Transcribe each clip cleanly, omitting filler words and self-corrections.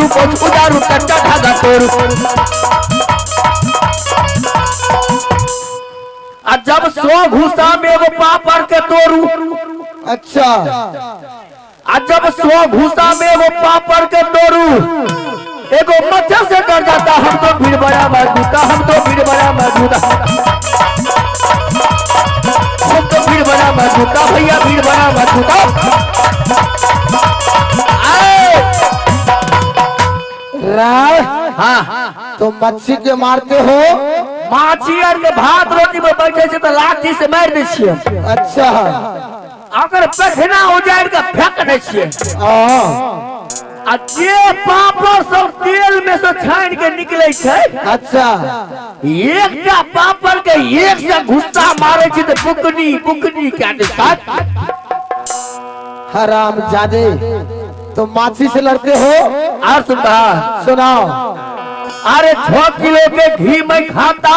मारू पोछ उजारू कट्टा धागा तोरू। आ जब 100 घुसा में एगो पापड़ के तोरू। अच्छा। आ जब 100 घुसा में एगो पापड़ के तोरू, एगो मच्छर से डर जाता। हम तो भीड़ बड़ा मजबूता, हम तो भीड़ बड़ा मजबूता, हम तो भीड़ बड़ा मजबूता भैया, भीड़ बड़ा मजबूता। हाँ, तुम मच्छी के मारते हो? माछी आर के भात रोटी में बैठे छै तऽ लाठी से मारि दै छियै। अच्छा। अगर पखना उजाड़ि के फेंक दै छियै। आ जे पापड़ सब तेल में से छानि के निकले छै। अच्छा। एकटा पापड़ के एक से घुस्सा मारे छै तऽ बुकनी बुकनी कए दै छै। हराम जादे, तुम माछी से लड़ते हो? और सुनता सुनाओ। अरे 6 किलो के घी में खाता।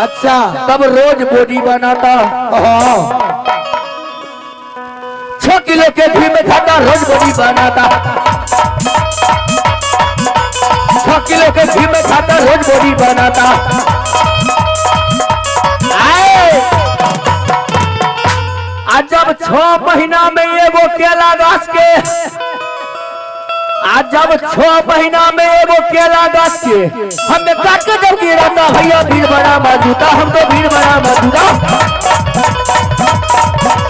अच्छा। तब रोज बॉडी बनाता। 6 किलो के घी में खाता, रोज बॉडी बनाता। 6 किलो के घी में खाता, रोज बॉडी बनाता। आए आ जब 6 महीना में एगो केला गाछ के, आ जब 6 महीना में एगो केला गाछ के हमें काट के जब गिराता भैया, भीड़ बड़ा मजबूता, हम तो भीड़ बड़ा मजबूता,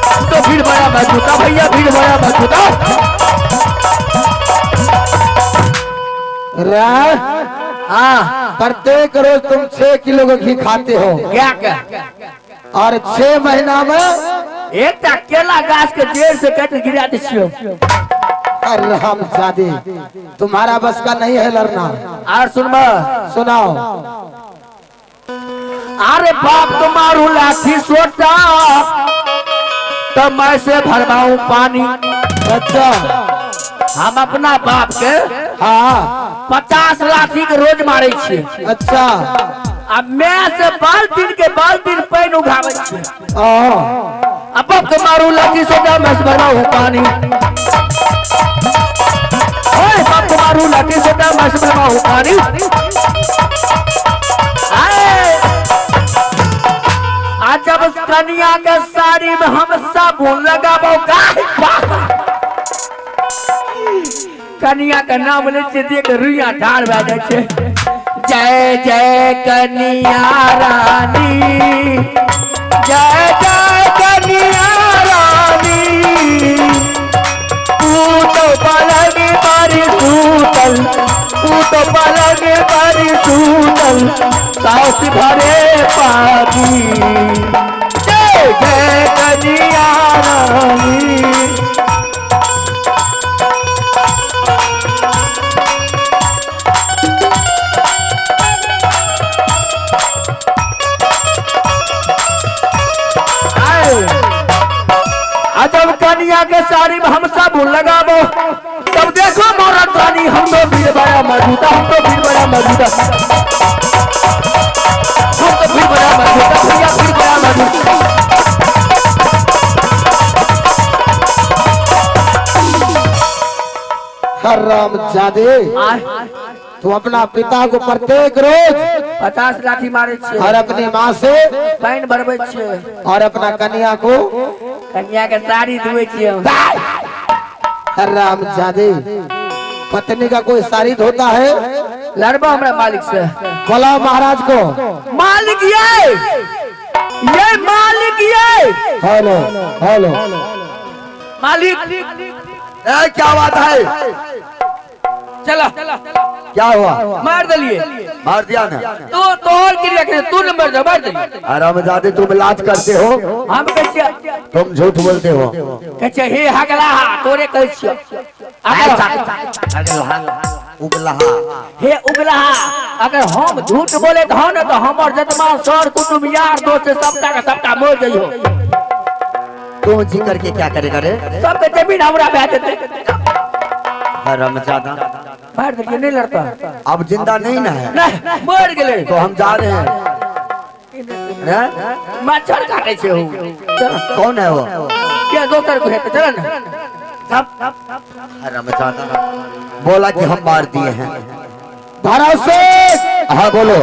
हम तो भीड़ बड़ा मजबूता भैया, भीड़ बड़ा मजबूता। हाँ, प्रत्येक रोज तुम 6 किलो का घी खाते हो। क्या क्या? और 6 महीना में एकटा केला गाछ के जड़ से काट के गिरा दै छियौ। हराम जादे, तुम्हारा बस का नहीं है लड़ना। और सुनबा? सुनाओ। अरे बाप तुम्हारू लाठी सोटा तो मैं से भरवाऊं पानी। अच्छा। हम अपना बाप के हाँ 50 लाठी के रोज मारे छियै। अच्छा। अब मैं से बाल्टीन के बाल्टीन पानि उघाबै छियै। अब बाप के मारू लाठी सोटा मैं से भरवाऊं पानी। ओए बाप के मारू लाठी सोटा मैं से भरवाऊं पानी। आज जब कनिया के साड़ी में हम साबुन लगाबो, कनिया के नाम ले छियै देख रुइया ठाढ़ भए जाइ छै। जय जय कनिया रानी, जय जय कनिया रानी, तू तो पलंग पर सूतल, तू तो पलंग पर सूतल, सास भरे पानी। जय जय कनिया रानी। जब कनिया के साड़ी में हम साबुन लगाबो, तब देखो मोरा रानी, हम तो भीड़ बड़ा मजबूता, हम तो भीड़ बड़ा मजबूता, हम तो भीड़ बड़ा मजबूता भैया, भीड़ बड़ा मजबूता। हराम जादे, तू अपना पिता को प्रत्येक रोज 50 लाठी मारे छियै और अपनी माँ से पानि भरबै छियै और अपना कन्या को कन्या के साड़ी धोए छियै। हराम जादे, पत्नी का कोई साड़ी धोता है? लड़बो हमरा मालिक से। बोलाओ महाराज को। मालिक ये मालिक ये। हेलो हेलो मालिक। ए, क्या बात है? चला क्या हुआ? मार दिलिए। मार दिया ना तो तोहर की रखे तू नंबर दे, मार दिलिए। हरामजादे, तुम लाज करते हो। हम कहै तुम झूठ बोलते हो। कहै हे हगला तोरे कहै छियो। उगलहा हे उगलहा, अगर हम झूठ बोले तो न तो हमर जतमा सर कुटुंब यार दोस्त सबटा के सबटा मर जइहो। तू जी करके क्या करेगा रे? सबके जमीन हमरा भए जेतै। हरामजादा, मार दिलिए, नहीं लड़ता। अब जिंदा नहीं ना है। नहीं, मर गेलै तो हम जा रहे हैं। मच्छर काटे छे हो। कौन है वो? क्या दोसर को है तो चल ना। हरामजादा। बोला कि हम मार दिए हैं। भरत सिंह। हाँ बोलो।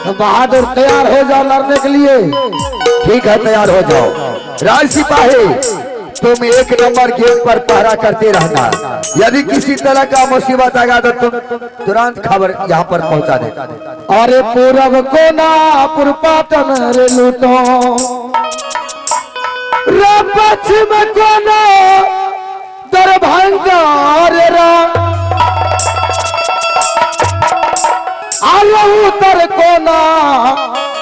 तो बहादुर तैयार हो जाओ लड़ने के लिए। ठीक है, तैयार हो जाओ। राज सिपाही, तुम 1 नंबर गेट पर पहरा करते रहना। यदि किसी तरह का मुसीबत आएगा तो तुम तुरंत खबर यहाँ पर पहुँचा दे। अरे पूरब कोना पुरपाटन रे लूटो, रे पश्चिम कोना दरभंगा रे अरे उत्तर कोना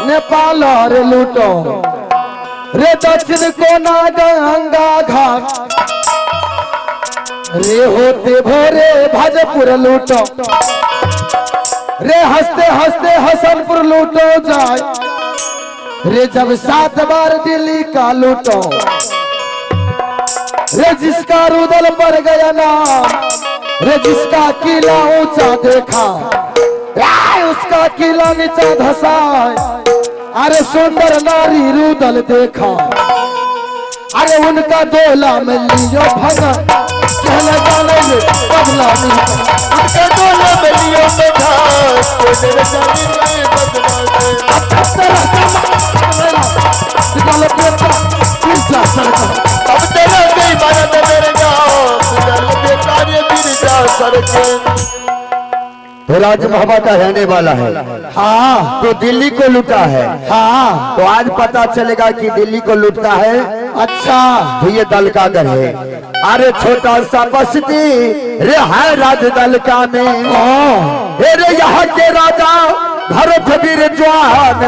नेपाल रे लूटो, रे दक्षिण कोना गंगा घाट रे होते भोरे भाजपुर लूटो, रे हंसते हंसते हसनपुर लूटो जाए, रे जब 7 बार दिल्ली का लूटो, रे जिसका रुदल पर गया नाम, रे जिसका किला ऊंचा देखा, रे उसका किला नीचा धसाए, अरे सुंदर नारी रुदल देखा, अरे उनका डोला में लियो भगा, कहना जाने ले बदला मिलता, उनका डोला में लियो भगा, कहना जाने ले बदला अब तेरा गई भारत मेरे गाँव, चल बेकार बिरजा सरके। तो राज मोहब्बत का रहने वाला है। हाँ। तो दिल्ली को लूटा है। हाँ। तो आज पता चलेगा कि दिल्ली को लूटता है। अच्छा। तो ये दल का घर है। अरे छोटा सा बस्ती रे है राज दल का में, अरे यहाँ के राजा भरत वीर जवान,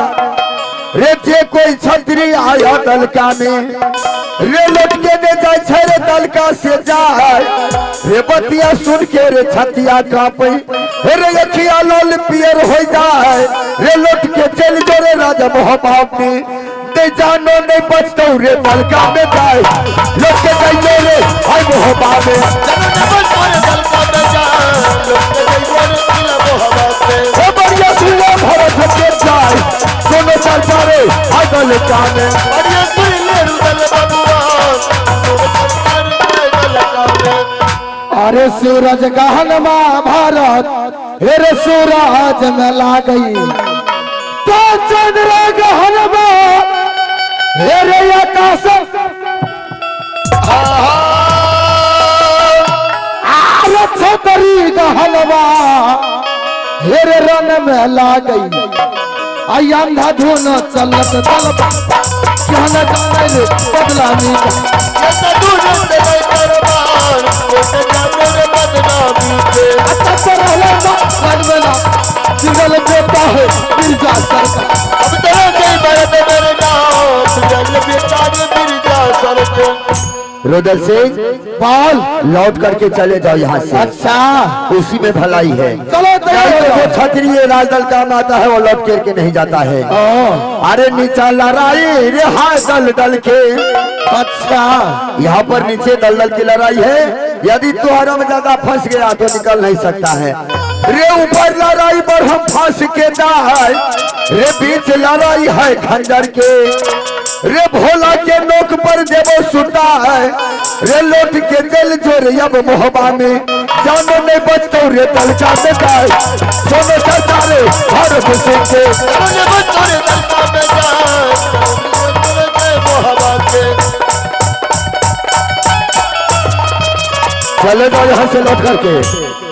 रे जे कोई छत्री आया दल का में, रे लौट के दे जाए छे रे दल का से जाए, रे बतिया सुन के रे छतिया कांपे, रे अखिया लाल पियर हो जाए, रे लौट के चल जो रे राजा मोहब्बत में, दे जानो नहीं बचतो रे दल का में जाए, लौट के जाइयो रे हाय मोहब्बत में, ओ बढ़िया सुनो भरत के जाए, दोनों चल जा रे हाय दल का में, बढ़िया सुन ले रुदल बबुआ, अरे सूरज गहनमा भारत हेरे सूरज में ला गई, तो चंद्र गहनमा हेरे आकाश, अरे छतरी गहनमा हेरे रन में ला गई, आई अंधा धुन चलत दल कहना जाने ले बदला रुदल सिंह बाल लौट करके चले जाओ यहाँ से। अच्छा। उसी में भलाई है। चलो वो छत्री राजदल काम आता है, वो लौट करके नहीं जाता है। अरे नीचा लड़ाई रे हाय दल दल के। अच्छा। यहाँ पर नीचे दल दल की लड़ाई है, यदि तुहरा में ज्यादा फंस गया तो निकल नहीं सकता है। रे ऊपर लड़ाई पर हम फंस के जाए, रे बीच लड़ाई है खंजर के, रे भोला के नोक पर देवो सुता है, रे लौट के चल जो रे अब मोहबा में, जानो नहीं बचतो रे तलका में जाए, सोनो चर्चा रे हर खुशी के, चले जाओ यहाँ से लौट करके।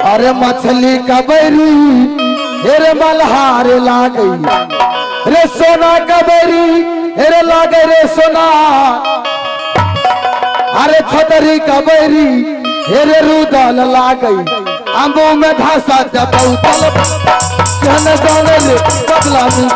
अरे मछली का बैरी हेरे मल्हार ला गई, रे सोना का बैरी हेरे लागे रे सोना, अरे छतरी का बैरी हेरे रुदल ला गई, आंबो में घासा जब तल कहने जाने ले बदला मी,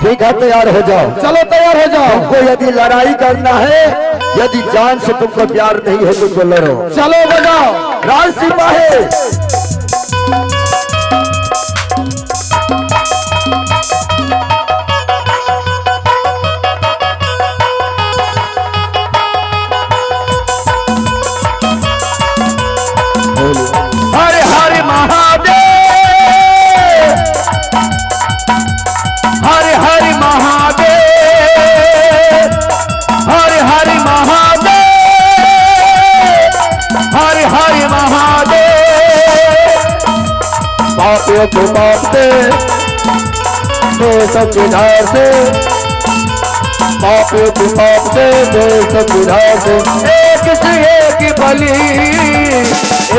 ठीक है, तैयार हो जाओ। चलो तैयार हो जाओ। तुमको यदि लड़ाई करना है, यदि जान से तुमको प्यार नहीं है तो लड़ो। चलो बजाओ। राज सिपाही पापियों को पाप से, देश सुधार से, पापियों को पाप से, देश सुधार से। एक से एक बलि,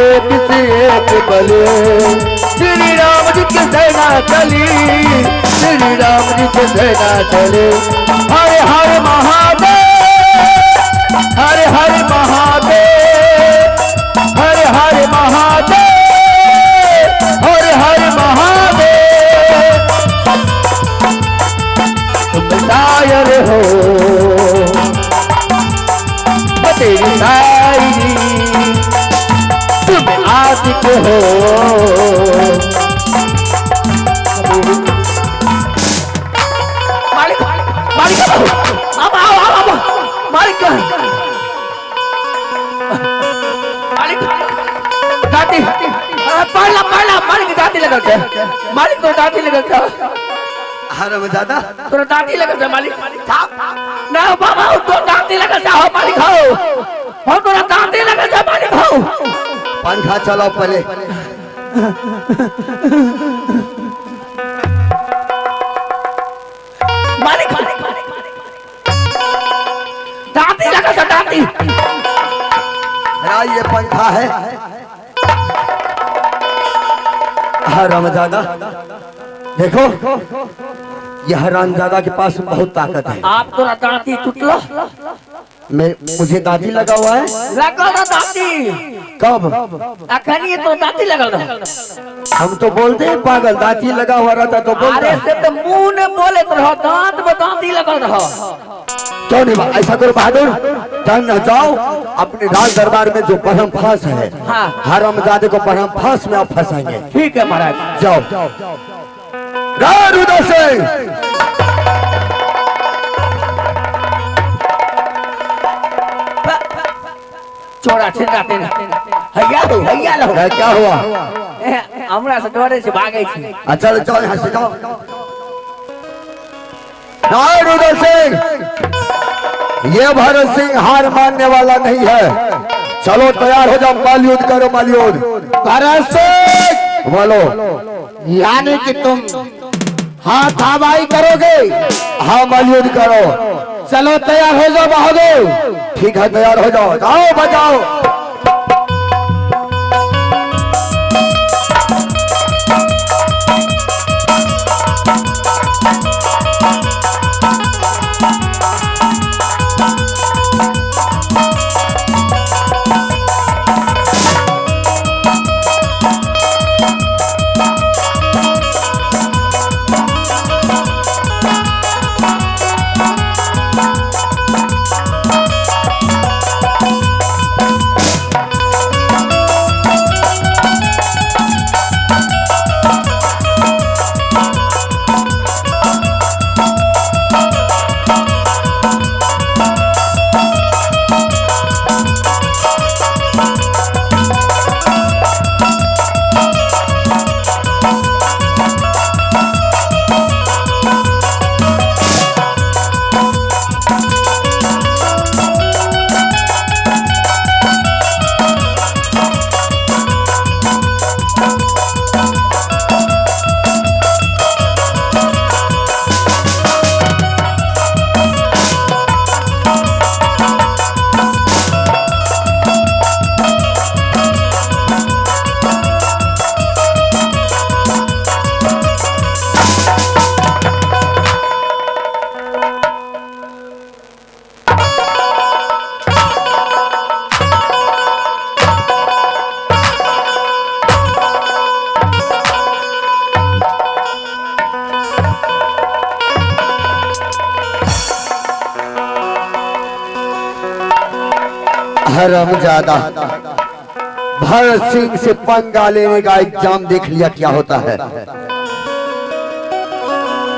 एक से एक बलि, श्री राम जी की सेना चली, श्री राम जी की सेना चली। हर हर महादेव, हर हर महादेव, हर हर महादेव, हर हर महादेव। तुम शायर हो तेरी शायरी, तुम आशिक हो। मालिक, मालिक अब आओ, आओ, आओ, मालिक, मालिक दादी पढ़ला पढ़ला, मालिक दादी लगल छै, मालिक तो दादी लगल छै। हरामजादा तोरा दादी लगल छै मालिक। ना बाबा तो दादी लगल छै, हो मालिक हो, हो तोरा दादी लगल छै मालिक हो। पंखा चलाओ पहले। मालिक दादी लगल छै, दादी। ये पंखा है हरामजादा, देखो यह हरामजादा के पास बहुत ताकत है। आप तो दांती टूटलो। मैं मुझे दांती लगा हुआ है। लगल रहा दांती। कब? अखनी तो दांती लगल रहा। हम तो बोलते हैं पागल, दांती लगा हुआ रहता तो बोलता। अरे से तो मुंह ने बोले तो रहो, दांत में दांती लगल रहा। क्यों नहीं? ऐसा करो बहादुर, जान जाओ अपने राज दरबार में जो परम फांस है, हाँ। हरामजादे को परम फांस में आप फंसाएंगे। ठीक है महाराज, जाओ। उधर से चोरा छिनरा तेरा हैया लो, हैया लो। क्या हुआ? हमरा से डरे से भागै छी। अच्छा जाओ यहाँ से जाओ। उधर से ये भरत सिंह हार मानने वाला नहीं है। चलो तैयार हो जाओ, मालयुद्ध करो, मालयुद्ध। भरत सिंह बोलो। यानी कि तुम हाथ हवाई करोगे? हाँ मालयुद्ध करो। चलो तैयार हो जाओ बहादुर। ठीक है तैयार हो जाओ, जाओ बजाओ। हरामजादा भरत सिंह से पंगा लेने का एग्जाम देख लिया क्या होता है।